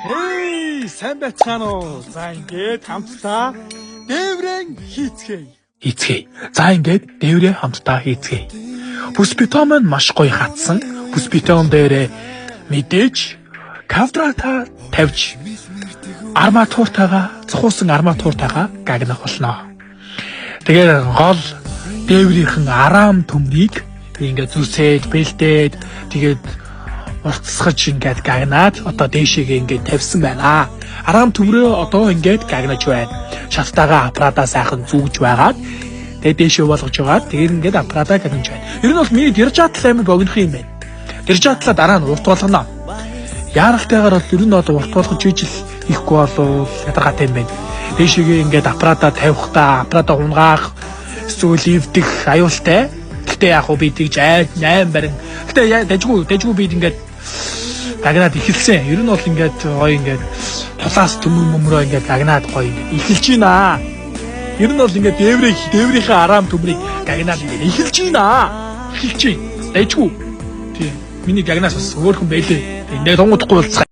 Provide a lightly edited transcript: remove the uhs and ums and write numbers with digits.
Хей, сайн байцгаана уу? За, ингээд хамтдаа дээврэн хийцгээе. Хийцгээе. За, ингээд дээврээ хамтдаа хийцгээе. Бүс бетон маань маш гоё хатсан. Бүс бетон дээрээ мэдээж квадрата тавьж арматуртайгаа, цухуусан арматуртайгаа гагнах болно. Тэгээд гол дээврийнхэн арам төмрийг ингээд зүсээд, бэлдээд, тэгээд уртасгаж ингээд гагнаад одоо дээшээгээ ингээд тавьсан байна. Арам төмрөө одоо ингээд гагнаж байна. Шаттайгаа аппаратаа сайхан зүүж байгаад, тэгээд дээшээ болгож байгаа. Тэгээд ингээд аппаратаа гагнаж байна. Ер нь бол миний держатал амар богинох юм байна. Держатлаа дараа нь урт болгоно. Яаралтайгаар бол ер нь бол урт болгож ижил хийхгүй болов ядаргаатай юм байна. Дээшээгээ ингээд аппаратаа тавихтаа аппаратаа унгаах эсвэл эвдэх аюултай. Гэтэ яг хуу би тэгж ай 8 барин. Гэтэ дажгүй дажгүй бид ингээд гагнаад эхэлсэн. Ер нь бол ингээд гоё ингээд тулаас төмөр мөмрөө ингээд гагнаад гоё ингээд эхэлж байна. Ер нь бол ингээд дээврээ дээврийнхээ араам төмрийг гагнаад ингээд эхэлж байна. Эхэлж байна. Дажгүй. Тийм. Миний гагнаас бас хөөрхөн байлээ. Ингээд тунгуудахгүй болцгаая.